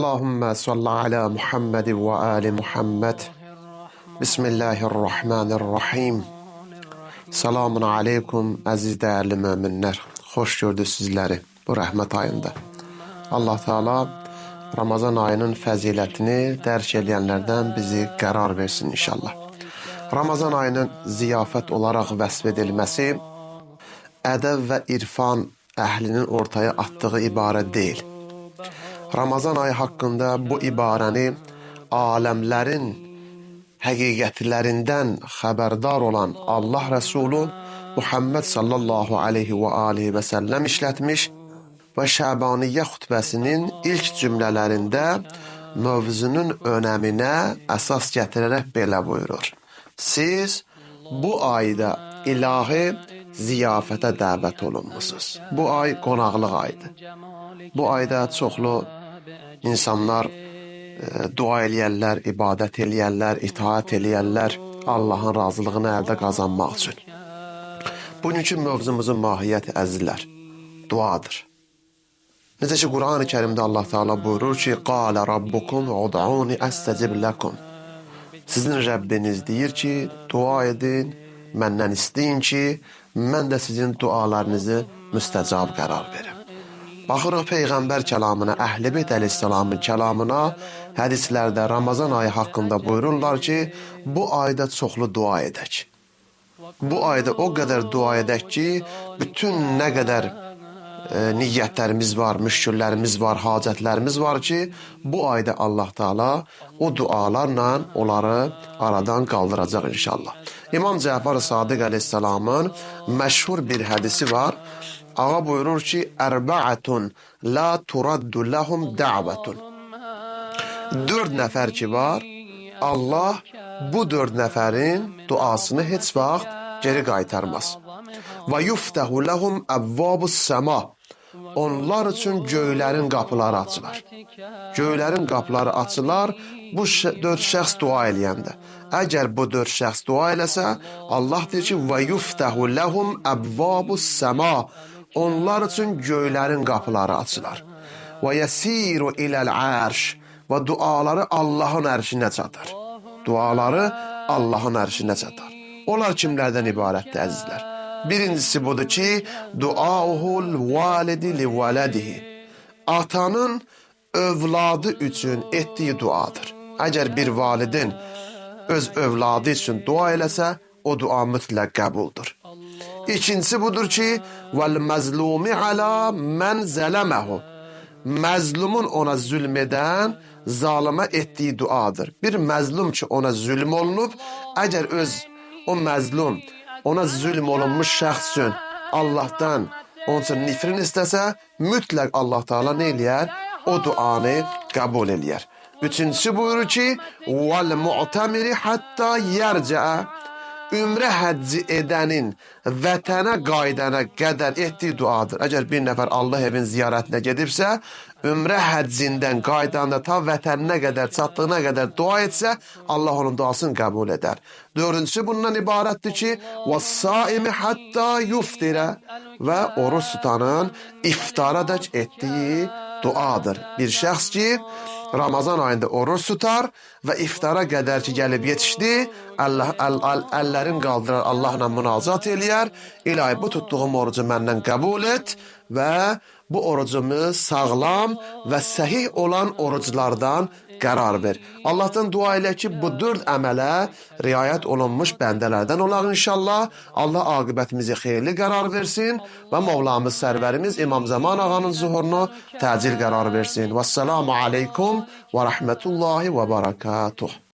Allahümme salli ala Muhammed və ali Muhammed. Bismillahirrahmanirrahim. Selamun aleykum əziz dəyərli möminlər. Xoş gördük sizləri bu rəhmət ayında. Allah Teala Ramazan ayının fəzilətini dərk eləyənlərdən bizi qərar versin inşallah. Ramazan ayının ziyafət olaraq vəsf edilməsi ədəb və irfan əhlinin ortaya atdığı ibarə deyil. Ramazan ayı haqqında bu ibarəni aləmlərin həqiqətlərindən xəbərdar olan Allah Rəsulu Muhammed sallallahu aleyhi və alihi və səlləm işlətmiş və Şəbaniyyə xutbəsinin ilk cümlələrində mövzunun önəminə əsas gətirərək belə buyurur. Siz bu ayda ilahi ziyafətə dəvət olunmusunuz. Bu ay qonaqlıq ayıdır. Bu ayda çoxlu insanlar dua eləyərlər, ibadət eləyərlər, itaət eləyərlər Allahın razılığını əldə qazanmaq üçün. Bugünkü mövzumuzun mahiyyəti əzizlər, duadır. Necə ki Qur'an-ı Kərimdə Allah Teala buyurur ki: "Qala rabbukum ud'uni astecib lekum." Sizin Rəbbiniz deyir ki, dua edin, məndən istəyin ki, mən də sizin dualarınızı müstəcab qərar verim. Baxırıq Peyğəmbər kəlamına, Əhl-i Beyt əleyhissalamın kəlamına, hədislərdə Ramazan ayı haqqında buyururlar ki, bu ayda çoxlu dua edək. Bu ayda o qədər dua edək ki, bütün nə qədər niyyətlərimiz var, müşküllərimiz var, hacətlərimiz var ki, bu ayda Allah Teala o dualarla onları aradan qaldıracaq inşallah. İmam Cəfər Sadiq əleyhissalamın məşhur bir hədisi var. Ağa buyurur ki, Ərbəətun la turaddu ləhum dəvətun. 4 nəfər ki var, Allah bu 4 nəfərin duasını heç vaxt geri qaytarmaz. Və yuftəhu ləhum əvvabus səma. Onlar üçün göylərin qapıları açılar. Göylərin qapıları açılar bu 4 şəxs dua eləyəndə. Əgər bu 4 şəxs dua eləsə, Allah deyir ki, və yuftəhu ləhum əvvabus səma. Onlar üçün göylərin qapıları açılar. Və yəsiru iləl ərş. Və duaları Allahın ərşinə çatar. Duaları Allahın ərşinə çatar. Onlar kimlərdən ibarətdir əzizlər? Birincisi budur ki, duauhul validi li vələdihi. Atanın övladı üçün etdiyi duadır. Əgər bir validin öz övladı üçün dua eləsə, o dua mütləq qəbuldur. İkincisi budur ki, vəl məzlumi alə mən zələməhu. Məzlumun ona zülm edən zalıma etdiyi duadır. Bir məzlum ki, ona zülm olunub, əgər öz o məzlum ona zülm olunmuş şəxs üçün Allahdan onun üçün nifrin istəsə, mütləq Allah Teala nə eləyər? O duanı qəbul eləyər. Üçüncüsü buyurur ki, vəl mu'temiri hətta yərcəə. Ümrə həcci edənin vətənə qaydana qədər etdiyi duadır. Əgər bir nəfər Allah evin ziyarətinə gedibsə, ümrə həccindən qaydanda ta vətəninə qədər çatdığına qədər dua etsə, Allah onun duasını qəbul edər. Dördüncüsü bundan ibarətdir ki, vəs-saimi hətta yuftirə və oruç tutanın iftara dək etdiyi duadır. Bir şəxs ki, Ramazan ayında oruç tutar və iftara qədər ki gəlib yetişdi, əllərin qaldırar, Allahla münacat eləyər. İlahi, bu tutduğum orucu məndən qəbul et və bu orucumu sağlam və səhih olan oruclardan qərar ver. Allahdan dua elə ki, bu 4 əmələ riayət olunmuş bəndələrdən olaq inşallah. Allah aqibətimizi xeyirli qərar versin və Mövlamız sərvərimiz İmam Zaman ağanın zuhurunu təcil qərar versin. Vəssalamu aleykum və rəhmətullahi və barakatuh.